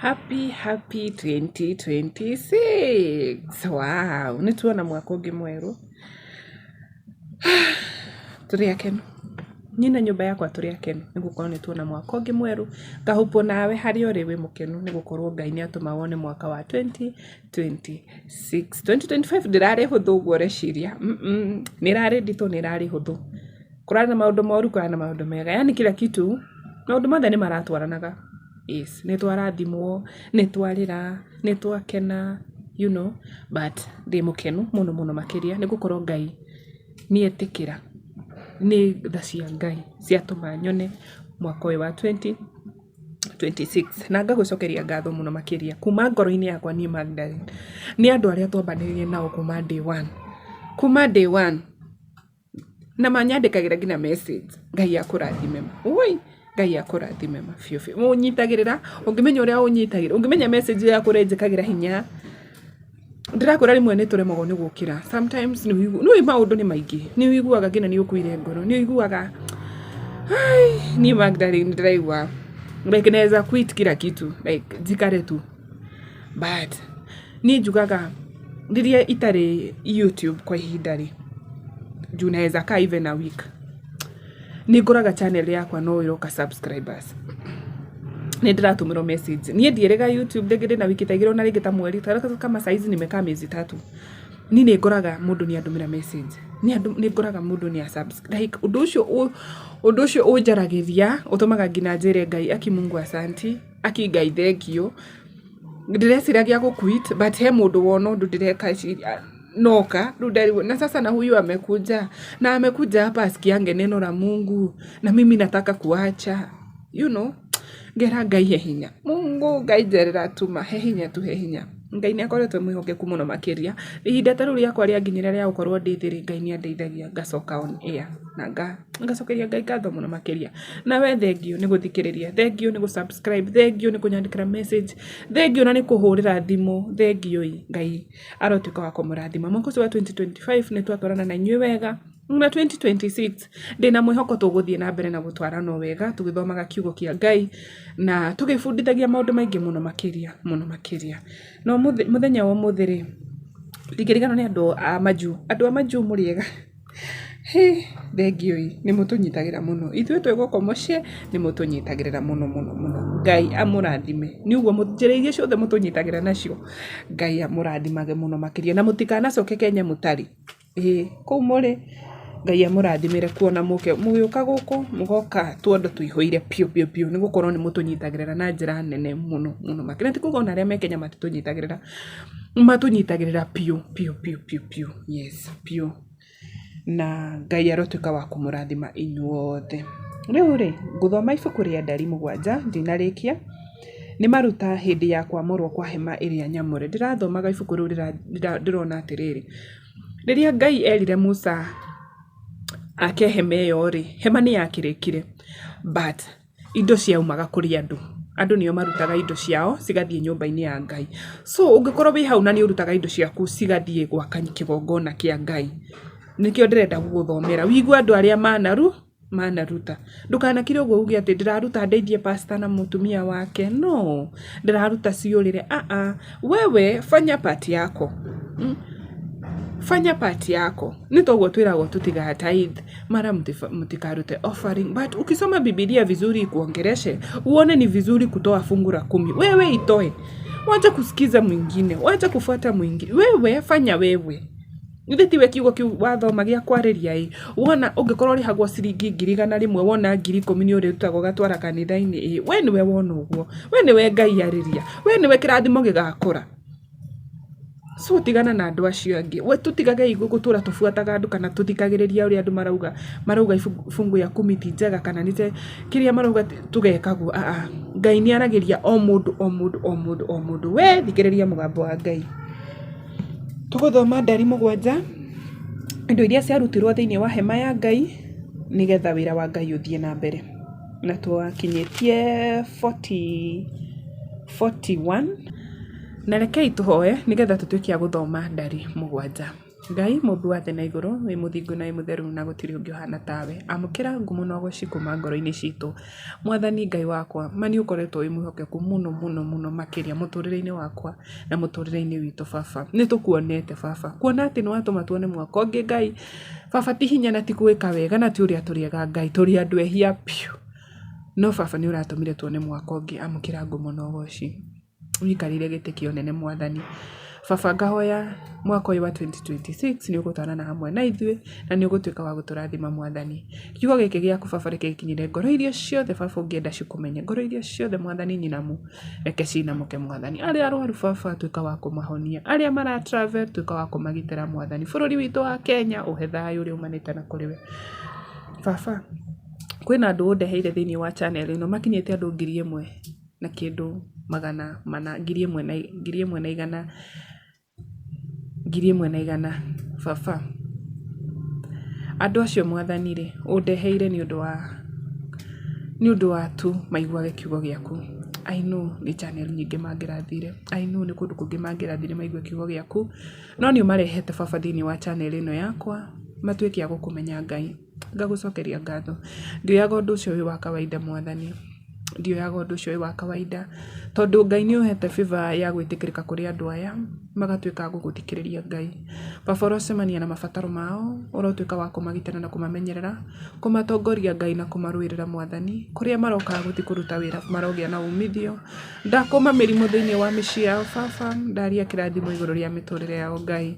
Happy happy 2026. Wow, nĩ tuona mwaka ũngĩ mwerũ. Tũrĩ akenu. Niĩ na nyũmba yakwa tũrĩ akenu nĩ gũkorwo nĩ tuona mwaka ũngĩ mwerũ. Ngahũpwo nawe harĩa ũrĩ wĩ mũkenu nĩ gũkorwo Ngai nĩ atũma wone mwaka wa 2026. 2025 ndĩrarĩ hũthũ ũguo ũreciria. Nĩ ĩrarĩ nditũ, nĩ ĩrarĩ hũthũ. Kũrarĩ na maũndũ moru, kũrarĩ na maũndũ mega. Yani kila kitu, maũndũ mothe nĩ maratwaranaga. Yes, nĩ twarathimwo, nĩ twarĩra, nĩ twakena, you know, but ndĩ mũkenu mũno mũno makĩria nĩ gũkorwo Ngai nĩ etĩkĩra. Nĩ tha cia Ngai ciatũma nyone mwaka ũyũ wa 2026. Na ngagũcokeria ngatho mũno makĩria kuma ngoro-inĩ yakwa niĩ Magdalene. Nĩ andũ arĩa twambanĩrĩire nao kuma day one. Kuma day one. Na manyandĩkagĩra nginya message. Ngai akũrathime ma. Woi, Ngai akũrathime ma biũ biũ. Ũnyitagĩrĩra, ũngĩmenya ũrĩa ũnyitagĩrĩra, ũngĩmenya message yaku ũrĩa ĩnjĩkagĩra hinya. Ndĩrakwĩra rĩmwe nĩ tũremagwo nĩ gũkĩra. Sometimes nĩ ũiguaga, nĩ maũndũ nĩ maingĩ. Nĩ ũiguaga nginya nĩ ũkuire ngoro. Nĩ ũiguaga, niĩ Magdalene ndĩraigua like naweza quit kila kitu like njikare tu. But niĩ njugaga rĩrĩa itarĩ YouTube kwa ihinda rĩ, juu naweza kaa even a week, nĩ ngoraga channel yakwa no ĩroka subscribers. Nĩ ndĩratũmĩrwo message. Niĩ ndiĩrĩga YouTube rĩngĩ ndĩna wiki ta igĩrĩ ona rĩngĩ ta mweri, kama saizi nimekaa miezi tatu. Niĩ nĩ ngoraga mũndũ nĩ andũmĩra message. Nĩ ngoraga mũndũ nĩ a subscribe. Like ũndũ ũcio ũndũ ũcio ũnjaragĩria, ũtũmaga nginya njĩre Ngai aki Mungu asanti, aki Ngai thank you. Ndĩreciragia gũ quit but he mũndũ wona ũndũ ndĩreka noka rĩu ndarigwo na sasa na huyu amekuja na amekuja hapa asikiange neno la Mungu na mimi nataka kuacha you know ngera Ngai he hinya Mungu Ngai njerera tuma he hinya tu he hinya. Ngai nĩ akoretwo e mwĩhokeku mũno makĩria. Ihinda ta rĩu rĩakwa rĩanginyĩra rĩa gũkorwo ndĩ thĩ Ngai nĩ andeithagia ngacoka on air na ngacokeria Ngai ngatho mũno makĩria. Nawe thengiũ nĩ gũthikĩrĩria, thengiũ nĩ gũ subscribe, thengiũ nĩ kũnyandĩkĩra message, thengiũ na nĩ kũhũrĩra thimũ, thengiũ ĩ Ngai arotuĩka wa kũmũrathima. Mwaka ũcio wa 2025 nĩ twatwarana na inyuĩ wega na 2026 ndĩna mwĩhoko tũgũthiĩ na mbere na gũtwarana o wega tũgĩthomaga kiugo kĩa Ngai na tũgĩbundithagia maũndũ maingĩ mũno makĩria mũno makĩria. Na ũmũthĩ mũthenya wa ũmũthĩ rĩ, ndingĩriganĩrwo nĩ andũ a majuu, andũ a majuu mũrĩega? Hĩ, thengiũ ĩ, nĩ mũtũnyitagĩra mũno. Ithuĩ twĩ gũkũ mũciĩ nĩ mũtũnyitagĩrĩra mũno mũno mũno. Ngai amũrathime. Nĩ ũguo njĩra iria ciothe mũtũnyitagĩra nacio, Ngai amũrathimage mũno makĩria. Na mũtikanacoke Kenya mũtarĩ. Ĩĩ, kũu mũrĩ, Ngai amũrathimĩre kuo na mũke mũgĩũka gũkũ, mũgoka tuondo tũihũire biũ biũ biũ nĩ gũkorwo nĩ mũtũnyitagĩrĩra na njĩra nene mũno mũno makĩria. Na ti kuga ona arĩa me Kenya matitũnyitagĩrĩra, matũnyitagĩrĩra biũ biũ biũ biũ biũ, yes biũ. Na Ngai arotuĩka wa kũmũrathima inyuothe. Rĩu rĩ, ngũthoma ibuku rĩa Ndari mũgwanja ndinarĩkia, nĩ maruta hĩndĩ ya kwamũrwo kwa hema ĩrĩa nyamũre. Ndĩrathomaga ibuku rĩu ndĩrona atĩrĩrĩ, rĩrĩa Ngai erire Musa ake hema ĩyo rĩ, hema nĩ yakĩrĩkire but indo ciaumaga kũrĩ andũ. Andũ nĩo marutaga indo ciao cigathiĩ nyũmba-inĩ ya Ngai. So ũngĩkorwo wĩ hau na nĩ ũrutaga indo ciaku cigathiĩ gwaka kĩgongona kĩa Ngai, nĩkĩo ndĩrenda gũgũthomera ũigue andũ arĩa manaruta. Ndũkanakire ũguo uge atĩ ndĩraruta ndeithie pastor na mũtumia wake, no, ndĩraruta ciũrĩre, aa, wewe fanya part yako. Fanya part yako. Nĩ toguo twĩragwo tũtiga tithe, mara mtikarute offering, but ukisoma Bibilia vizuri ikuongeleshe, uone ni vizuri kutoa fungu la kumi. Wewe itoe. Wacha kusikiza mwingine, wacha kufuata mwingine. Wewe fanya wewe. Githĩ tiwe kiugo kĩu wathoma gĩa kwarĩria ĩ, wona ũngĩkorwo ũrĩhagwo ciringi 100,000 wona 10,000 nĩ ũrĩrutaga ũgatwara kanitha-inĩ ĩ, we nĩwe wona ũguo, we nĩwe Ngai arĩria, we nĩwe kĩrathimo gĩgakora. So tigana na andũ acio angĩ, we tũtigagei gũtũra tũbuataga andũ kana tũthikagĩrĩria ũrĩa andũ marauga, marauga fungu ya kumi ti njega kana nĩ kĩrĩa marauga tũgekagwo, aa, Ngai nĩ aragĩria o mũndũ o mũndũ o mũndũ o mũndũ, we thikĩrĩria mũgambo wa Ngai. Tũgũthoma Ndari mũgwanja, indo iria ciarutirwo thĩinĩ wa hema ya Ngai, nĩgetha wĩra wa Ngai ũthiĩ na mbere. Na twakinyĩtie 41. Na rekei tũhoe nĩgetha tũtuĩke a gũthoma Ndari mũgwanja. Ngai mũmbi wa thĩ na igũrũ, wĩ mũthingu na wĩ mũtheru na gũtirĩ ũngĩ ũhana tawe. Amũkĩra ngumo na ũgoci kuma ngoro-inĩ citũ. Mwathani Ngai wakwa, ma nĩ ũkoretwo wĩ mwĩhokeku mũno mũno mũno makĩria mũtũrĩre-inĩ wakwa na mũtũrĩre-inĩ witũ baba. Nĩ tũkuonete baba, kuona atĩ nĩ watũma tuone mwaka ũngĩ Ngai, baba ti hinya na ti gwĩka wega na ti ũrĩa tũrĩ ega Ngai, tũrĩ andũ ehia biũ. No baba nĩ ũratũmire tuone mwaka ũngĩ, amũkĩra ngumo na ũgoci. Ũikarĩire gĩtĩ kĩa ũnene Mwathani. Baba ngahoya mwaka ũyũ wa 2026 nĩ ũgũtwarana hamwe na ithuĩ na nĩ ũgũtuĩka wa gũtũrathima Mwathani. Kiugo gĩkĩ gĩaku baba reke gĩkinyĩre ngoro iria ciothe baba ũngĩenda cikũmenye, ngoro iria ciothe Mwathani nyinamu reke cinamũke Mwathani. Arĩa arwaru baba tuĩka wa kũmahonia, arĩa mara travel tuĩka wa kũmagitĩra Mwathani. Bũrũri witũ wa Kenya ũhe thayũ ũrĩa umanĩte na kũrĩ we. Baba, kwĩna andũ ũndeheire thĩinĩ wa channel ĩno makinyĩte andũ 1000 na kĩndũ 400, 1000 na 1100, 1100 baba. Andũ acio Mwathani rĩ, ũndeheire nĩ ũndũ wa nĩ ũndũ wa tu maiguage kiugo gĩaku. I know nĩ channel nyingĩ mangĩrathire, I know nĩ kũndũ kũngĩ mangĩrathire maigue kiugo gĩaku, no nĩ ũmarehete baba thĩinĩ wa channel ĩno yakwa, matuĩke a gũkũmenya Ngai. Ngagũcokeria ngatho. Ndioyaga ũndũ ũcio wĩ wa kawaida Mwathani. Ndioyaga ũndũ ũcio wĩ wa kawaida, tondũ Ngai nĩ ũhete favor ya gwĩtĩkĩrĩka kũrĩ andũ aya, magatuĩka a gũgũthikĩrĩria Ngai. Baba ũrocemania na mabataro mao, ũrotuĩka wa kũmagitĩra na kũmamenyerera, kũmatongoria Ngai na kũmarũĩrĩra Mwathani, kũrĩa maroka gũthiĩ kũruta wĩra marogĩa na umithio. Ndakũma mĩrimũ thĩinĩ wa mĩciĩ yao baba, ndaria kĩrathimo igũrũ rĩa mĩtũrĩre yao Ngai.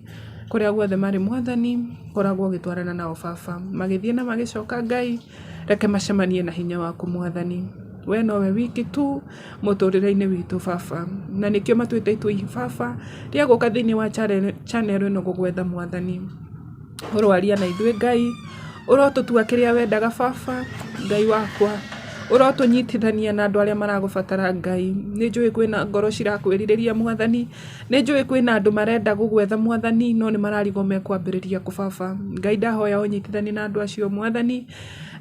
Kũrĩa guothe marĩ Mwathani, koragwo ũgĩtwarana nao baba, magĩthiĩ na magĩcoka Ngai. Reke macemanie na hinya waku Mwathani. We nowe wiki tu mũtũrĩre-inĩ witũ baba. Na nĩkĩo matuĩte itua baba rĩa gũka thĩinĩ wa channel ĩno gũgwetha Mwathani. Ũroaria na ithuĩ Ngai, ũrotũtua kĩrĩa wendaga baba, Ngai wakwa. Ũrotũnyitithania na andũ arĩa maragũbatara Ngai. Nĩ njũĩ kwĩna ngoro cirakwĩrirĩria Mwathani. Nĩ njũĩ kwĩna andũ marenda gũgwetha Mwathani no nĩ mararigwo mekwambĩrĩria kũ baba. Ngai ndahoya ũnyitithanie na andũ acio Mwathani,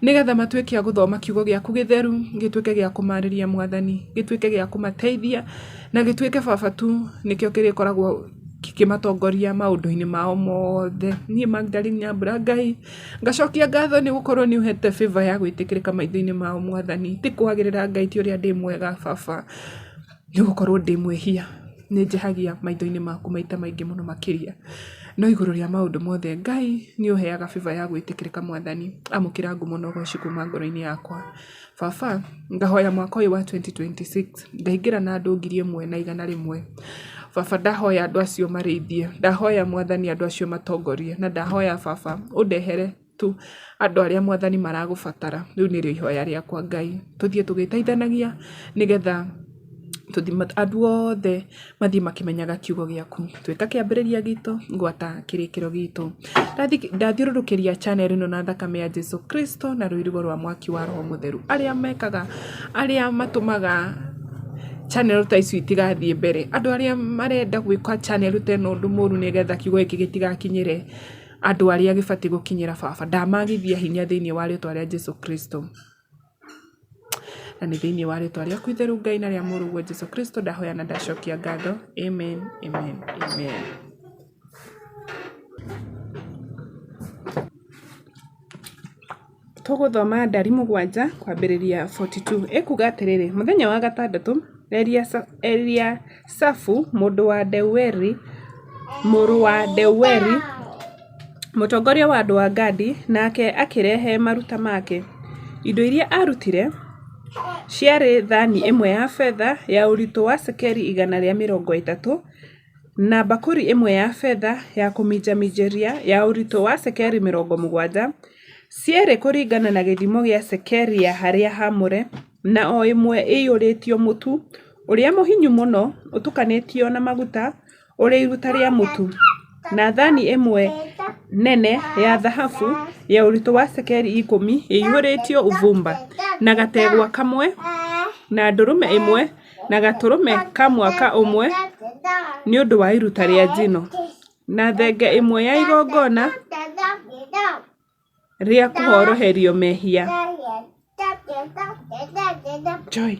nĩgetha matuĩke a gũthoma kiugo gĩaku gĩtheru, gĩtuĩke gĩa kũmarĩria Mwathani, gĩtuĩke gĩa kũmateithia, na gĩtuĩke baba tu nĩkĩo kĩrĩkoragwo gĩkĩmatongoria maũndũ-inĩ mao mothe. Niĩ Magdalene Nyambura Ngai, ngacokia ngatho nĩ gũkorwo nĩ ũhete favor ya gwĩtĩkĩrĩka maitho-inĩ mao Mwathani. Ti kwagĩrĩra Ngai ti ũrĩa ndĩ mwega baba. Nĩ gũkorwo ndĩ mwĩhia, nĩ njĩhagia maitho-inĩ maku maita maingĩ mũno makĩria. No igũrũ rĩa maũndũ mothe Ngai nĩ ũheaga favor ya gwĩtĩkĩrĩka Mwathani. Amũkĩra ngumo na ũgoci kuma ngoro-inĩ yakwa. Baba, ngahoya mwaka ũyũ wa 2026 ngaingĩra na andũ 1100. Baba ndahoya andũ acio ũmarĩithie, ndahoya Mwathani andũ acio ũmatongorie, na ndahoya baba ũndehere tu andũ arĩa Mwathani maragũbatara. Rĩu nĩrĩo ihoya rĩakwa Ngai. Tũthiĩ tũgĩteithanagia nĩgetha andũ othe mathiĩ makĩmenyaga kiugo gĩaku. Tuĩka kĩambĩrĩria gitũ gwata kĩrĩkĩro gitũ. Ndathiũrũrũkĩria channel ĩno na thakame ya Jesu Kristo na rũirigo rwa mwaki wa Roho Mũtheru. Arĩa mekaga, arĩa matũmaga channel ta ici itigathiĩ mbere, andũ arĩa marenda gwĩka channel ta ĩno ũndũ mũru nĩgetha kiugo gĩkĩ gĩtigakinyĩre andũ arĩa gĩbatiĩ gũkinyĩra baba, ndamagithia hinya thĩinĩ wa rĩtwa rĩa Jesu Kristo. Na nĩ thĩinĩ wa rĩtwa rĩaku itheru Ngai na rĩa mũrũguo Jesu Kristo ndahoya na ndacokia ngatho. Amen, amen, amen. Tũgũthoma ndari 7 kwambĩrĩria 42. Ĩkuuga atĩrĩrĩ, Mũthenya wa gatandatũ, Eliasafu mũrũ wa Deueli, mũrũ wa Deueli, mũtongoria wa andũ a Gadi, nake akĩrehe maruta make. Indo iria aarutire ciarĩ thaani ĩmwe ya betha ya ũritũ wa cekeri 130, na mbakũri ĩmwe ya betha ya kũminjaminjĩria ya ũritũ wa cekeri 70, cierĩ kũringana na gĩthimo gĩa cekeri ya harĩa haamũre, na o ĩmwe ĩiyũrĩtio mũtu ũrĩa mũhinyu mũno ũtukanĩtio na maguta ũrĩ iruta rĩa mũtu, na thaani ĩmwe nene ya thahabu ya ũritũ wa cekeri 10 ĩiyũrĩtio ũbumba, na gategwa kamwe, na ndũrũme ĩmwe, na gatũrũme ka mwaka ũmwe nĩ ũndũ wa iruta rĩa njino, na thenge ĩmwe ya igongona rĩa kũhoroherio mehia. Joy.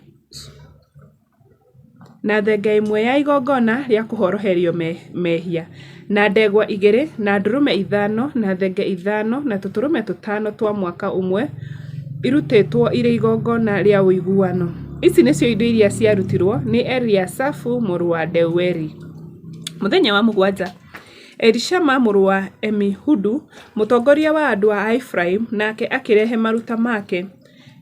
na thenge ĩmwe ya igongona rĩa kũhoroherio mehia, na ndegwa igĩrĩ, na ndũrũme ithano, na thenge ithano, na tũtũrũme tũtano twa mwaka ũmwe, irutĩtwo irĩ igongona rĩa ũiguano. Ici nĩcio indo iria ciarutirwo nĩ Eliasafu mũrũ wa Deueli. Mũthenya wa mũgwanja, Elishama mũrũ wa Amihudu, mũtongoria wa andũ a Efiraimu, nake akĩrehe maruta make.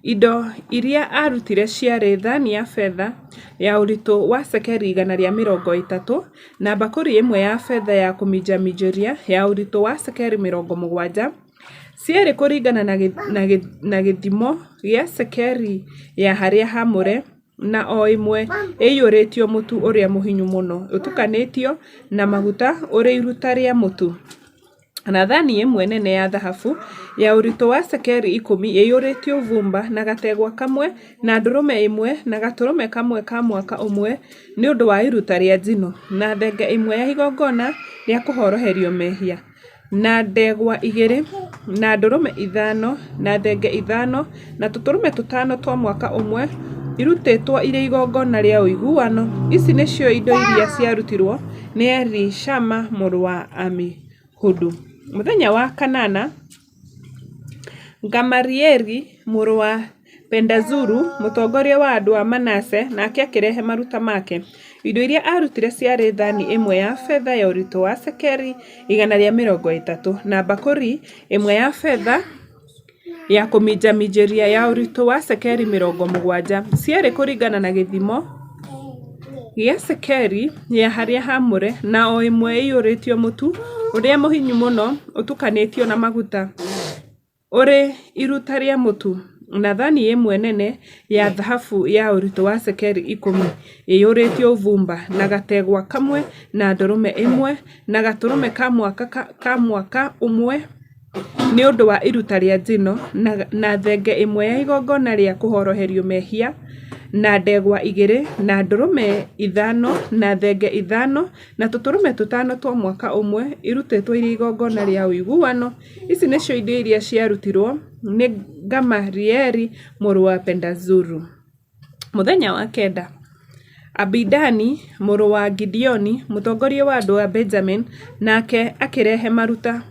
Indo iria aarutire ciarĩ thaani ya betha ya ũritũ wa cekeri 130, na mbakũri ĩmwe ya betha ya kũminjaminjĩria ya ũritũ wa cekeri 70, cierĩ kũringana na gĩthimo gĩa cekeri ya harĩa haamũre, na o ĩmwe ĩiyũrĩtio mũtu ũrĩa mũhinyu mũno ũtukanĩtio na maguta ũrĩ iruta rĩa mũtu, na thaani ĩmwe nene ya thahabu ya ũritũ wa cekeri 10 ĩiyũrĩtio ũbumba, na gategwa kamwe, na ndũrũme ĩmwe, na gatũrũme kamwe ka mwaka ũmwe nĩ ũndũ wa iruta rĩa njino, na thenge ĩmwe ya igongona rĩa kũhoroherio mehia, na ndegwa igĩrĩ, na ndũrũme ithano, na thenge ithano, na tũtũrũme tũtano twa mwaka ũmwe, irutĩtwo irĩ igongona rĩa ũiguano. Ici nĩcio indo iria ciarutirwo nĩ Elishama mũrũ wa Amihudu. Mũthenya wa kanana, Gamalieli mũrũ wa Pedazuru, mũtongoria wa andũ a Manase, nake akĩrehe maruta make. Indo iria aarutire ciarĩ thaani ĩmwe ya betha ya ũritũ wa cekeri 130, na mbakũri ĩmwe ya betha ya kũminjaminjĩria ya ũritũ wa cekeri 70, cierĩ kũringana na gĩthimo gĩa cekeri ya harĩa haamũre, na o ĩmwe ĩiyũrĩtio mũtu ũrĩa mũhinyu mũno ũtukanĩtio na maguta, ũrĩ iruta rĩa mũtu, na thaani ĩmwe nene ya thahabu ya ũritũ wa cekeri 10 ĩiyũrĩtio ũbumba, na gategwa kamwe, na ndũrũme ĩmwe, na gatũrũme ka mwaka ũmwe nĩ ũndũ wa iruta rĩa njino, na thenge ĩmwe ya igongona rĩa kũhoroherio mehia, na ndegwa igĩrĩ, na ndũrũme ithano, na thenge ithano, na tũtũrũme tũtano twa mwaka ũmwe, irutĩtwo irĩ igongona rĩa ũiguano. Ici nĩcio indo iria ciarutirwo nĩ Gamalieli mũrũ wa Pedazuru. Mũthenya wa kenda, Abidani mũrũ wa Gideoni, mũtongoria wa andũ a Benjamini, nake akĩrehe maruta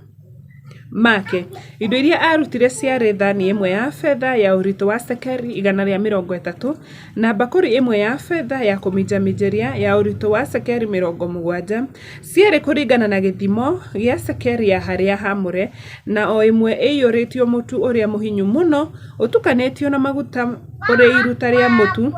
make. Indo iria aarutire ciarĩ thaani ĩmwe ya betha ya ũritũ wa cekeri 130, na mbakũri ĩmwe ya betha ya kũminjaminjĩria ya ũritũ wa cekeri 70, cierĩ kũringana na gĩthimo gĩa cekeri ya harĩa haamũre, na o ĩmwe ĩiyũrĩtio mũtu ũrĩa mũhinyu mũno ũtukanĩtio na maguta ũrĩ iruta rĩa mũtu,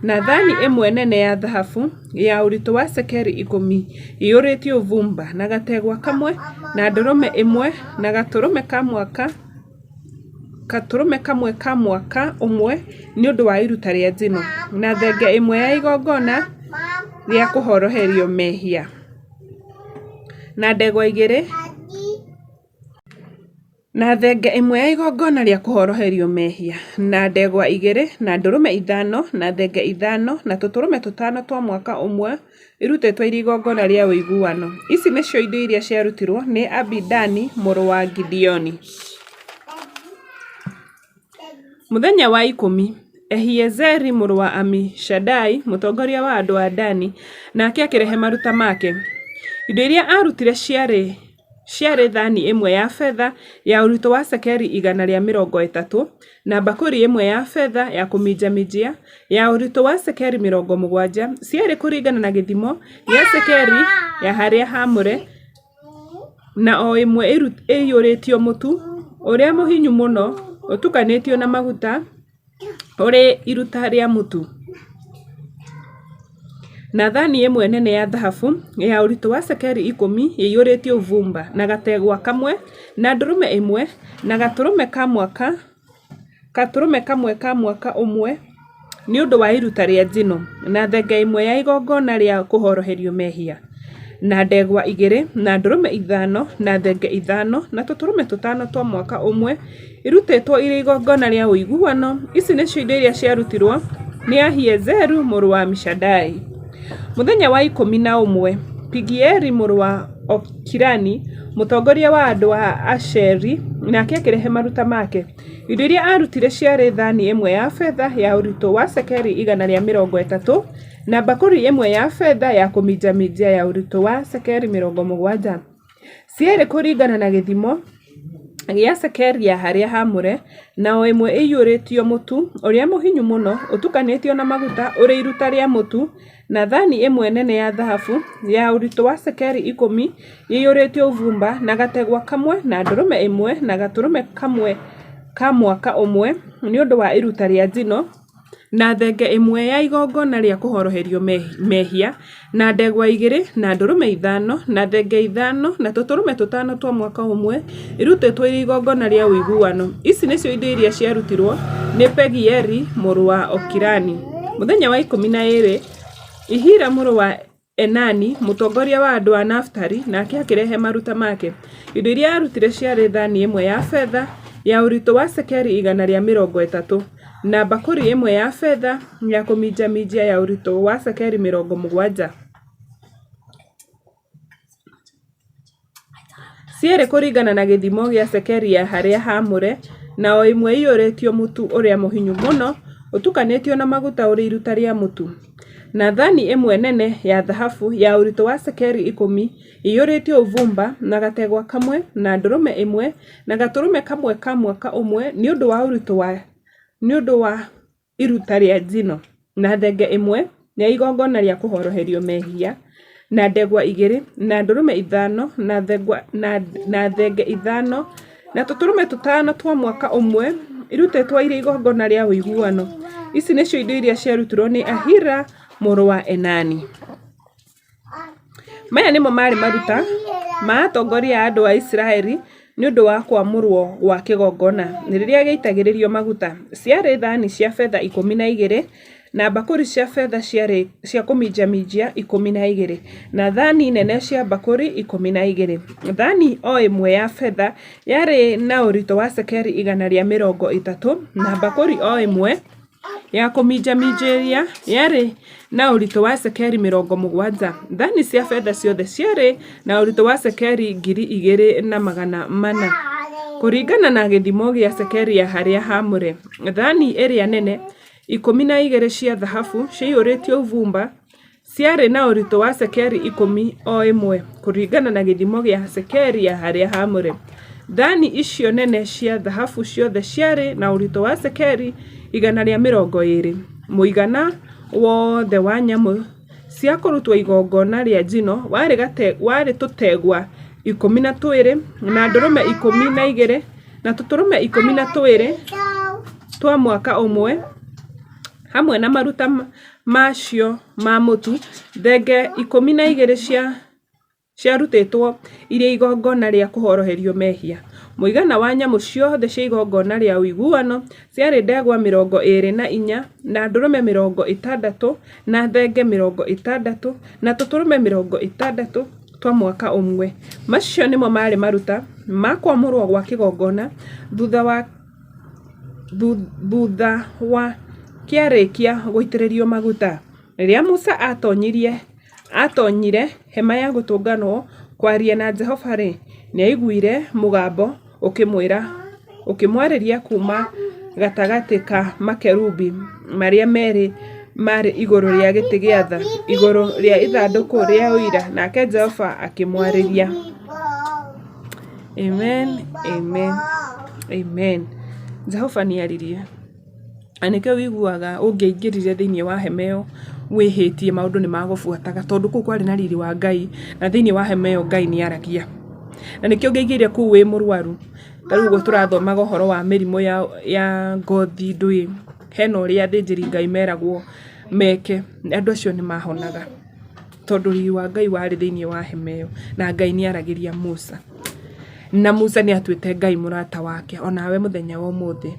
na thaani ĩmwe nene ya thahabu ya ũritũ wa cekeri 10 ĩiyũrĩtio ũbumba, na gategwa kamwe, na ndũrũme ĩmwe, na gatũrũme kamwe ka mwaka ũmwe nĩ ũndũ wa iruta rĩa njino, na thenge ĩmwe ya igongona rĩa kũhoroherio mehia, na ndegwa igĩrĩ, na thenge ĩmwe ya igongona rĩa kũhoroherio mehia, na ndegwa igĩrĩ, na ndũrũme ithano, na thenge ithano, na tũtũrũme tũtano twa mwaka ũmwe, irutĩtwo irĩ igongona rĩa ũiguano. Ici nĩcio indo iria ciarutirwo nĩ Abidani mũrũ wa Gideoni. Mũthenya wa 10, Ahiezeri mũrũ wa Amishadai, mũtongoria wa andũ a Dani, nake akĩrehe maruta make. Indo iria aarutire ciarĩ thaani ĩmwe ya betha ya ũritũ wa cekeri 130, na mbakũri ĩmwe ya betha ya kũminjaminjia ya ũritũ wa cekeri 70, cierĩ kũringana na gĩthimo gĩa cekeri ya harĩa haamũre, na o ĩmwe ĩiyũrĩtio mũtu ũrĩa mũhinyu mũno ũtukanĩtio na maguta ũrĩ iruta rĩa mũtu, na thaani ĩmwe nene ya thahabu ya ũritũ wa cekeri 10 ĩiyũrĩtio ũbumba, na gategwa kamwe, na ndũrũme ĩmwe, na gatũrũme kamwe ka mwaka ũmwe nĩ ũndũ wa iruta rĩa njino, na thenge ĩmwe ya igongona rĩa kũhoroherio mehia, na ndegwa igĩrĩ, na ndũrũme ithano, na thenge ithano, na tũtũrũme tũtano twa mwaka ũmwe, irutĩtwo irĩ igongona rĩa ũiguano. Ici nĩcio indo iria ciarutirwo nĩ Ahiezeru mũrũ wa Amishadai. Mũthenya wa 11, Pigieli mũrũ wa Okirani, mũtongoria wa andũ a Asheri, nake akĩrehe maruta make. Indo iria aarutire ciarĩ thaani ĩmwe ya betha ya ũritũ wa cekeri 130, na mbakũri ĩmwe ya betha ya kũminjaminjia ya ũritũ wa cekeri 70, cierĩ kũringana na gĩthimo gĩa cekeri ya harĩa haamũre, na o ĩmwe ĩiyũrĩtio mũtu ũrĩa mũhinyu mũno ũtukanĩtio na maguta ũrĩ iruta rĩa mũtu, na thaani ĩmwe nene ya thahabu ya ũritũ wa cekeri 10 ĩiyũrĩtio ũbumba, na gategwa kamwe, na ndũrũme ĩmwe, na gatũrũme kamwe ka mwaka ũmwe nĩ ũndũ wa iruta rĩa njino, na thenge ĩmwe ya igongona rĩa kũhoroherio mehia, na ndegwa igĩrĩ, na ndũrũme ithano, na thenge ithano, na tũtũrũme tũtano twa mwaka ũmwe, irutĩtwo irĩ igongona rĩa ũiguano. Ici nĩcio indo iria ciarutirwo nĩ Pegieli mũrũ wa Okirani. Mũthenya wa 12, Ahira mũrũ wa Enani, mũtongoria wa andũ a Nafitali, nake akĩrehe maruta make. Indo iria aarutire ciarĩ thaani ĩmwe ya betha ya ũritũ wa cekeri 130, na mbakũri ĩmwe ya betha ya kũminjaminjia ya ũritũ wa cekeri 70. Cierĩ kũringana na gĩthimo gĩa cekeri ya harĩa haamũre, na o ĩmwe ĩiyũrĩtio mũtu ũrĩa mũhinyu mũno ũtukanĩtio na maguta ũrĩ iruta rĩa mũtu, na thaani ĩmwe nene ya thahabu ya ũritũ wa cekeri 10 ĩiyũrĩtio ũbumba, na gategwa kamwe, na ndũrũme ĩmwe, na gatũrũme kamwe ka mwaka ũmwe nĩ ũndũ wa iruta rĩa njino, na thenge ĩmwe ya igongona rĩa kũhoroherio mehia, na ndegwa igĩrĩ, na ndũrũme ithano, na thenge ithano, na tũtũrũme tũtano twa mwaka ũmwe, irutĩtwo irĩ igongona rĩa ũiguano. Ici nĩcio indo iria ciarutirwo nĩ Ahira mũrũ wa Enani. Maya nĩmo maarĩ maruta ma atongoria a andũ a Isiraeli nĩ ũndũ wa kwamũrwo gwa kĩgongona rĩrĩa gĩaitagĩrĩrio maguta, ciarĩ thaani cia betha 12, na mbakũri cia betha cia kũminjaminjia 12, na thaani nene cia mbakũri 12. Thaani o ĩmwe ya betha yarĩ na ũritũ wa cekeri 130, na mbakũri o ĩmwe ya kũminjaminjĩria yarĩ na ũritũ wa cekeri 70. Thaani cia betha ciothe ciarĩ na ũritũ wa cekeri 2,400, kũringana na gĩthimo gĩa cekeri ya harĩa haamũre. Thaani iria nene 12 cia thahabu ciaiyũrĩtio ũbumba ciarĩ na ũritũ wa cekeri 10 o ĩmwe, kũringana na gĩthimo gĩa cekeri ya harĩa haamũre. Thaani icio nene cia thahabu ciothe ciarĩ na ũritũ wa cekeri 120. Mũigana wothe wa nyamũ cia kũrutwo igongona rĩa njino warĩ tũtegwa 12, na ndũrũme 12, na tũtũrũme 12 twa mwaka ũmwe, hamwe na maruta macio ma mũtu, thenge 12 ciarutĩtwo irĩ igongona rĩa kũhoroherio mehia. Mũigana wa nyamũ ciothe cia igongona rĩa ũiguano ciarĩ ndegwa 24, na ndũrũme 60, na thenge 60, na tũtũrũme 60 twa mwaka ũmwe. Macio nĩmo maarĩ maruta ma kwamũrwo gwa kĩgongona thutha wa kĩarĩkia gũitĩrĩrio maguta. Rĩrĩa Musa aatoonyire hema ya gũtũnganwo kwaria na Jehova-rĩ, nĩaiguire mũgambo ũkĩmwarĩria kuuma gatagatĩ ka makerubi marĩa meerĩ maarĩ igũrũ rĩa gĩtĩ gĩa tha, igũrũ rĩa ithandũkũ rĩa Ũira, nake Jehova akĩmwarĩria. Amen, amen, amen. Jehova nĩaririe. Na nĩkĩo ũiguaga ũngĩaingĩrire thĩinĩ wa hema ĩyo wĩhĩtie maũndũ nĩ magũbuataga tondũ kũu kwarĩ na riri wa Ngai na thĩinĩ wa hema ĩyo Ngai nĩ aragia. Na nĩkĩo ũngĩaingĩrire kũu wĩ mũrwaru, ta rĩu ũguo tũrathomaga ũhoro wa mĩrimũ ya ngothi ndũĩ, hena ũrĩa athĩnjĩri Ngai meragwo meke, andũ acio nĩ mahonaga tondũ riri wa Ngai warĩ thĩinĩ wa hema ĩyo na Ngai nĩ aragĩria Musa. Na Musa nĩ atuĩte Ngai mũrata wake, onawe mũthenya wa ũmũthĩ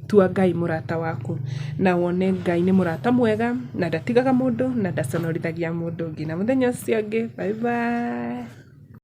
tua Ngai mũrata waku na wone Ngai nĩ mũrata mwega na ndatigaga mũndũ na ndaconorithagia mũndũ nginya mũthenya ũcio ũngĩ, bye bye.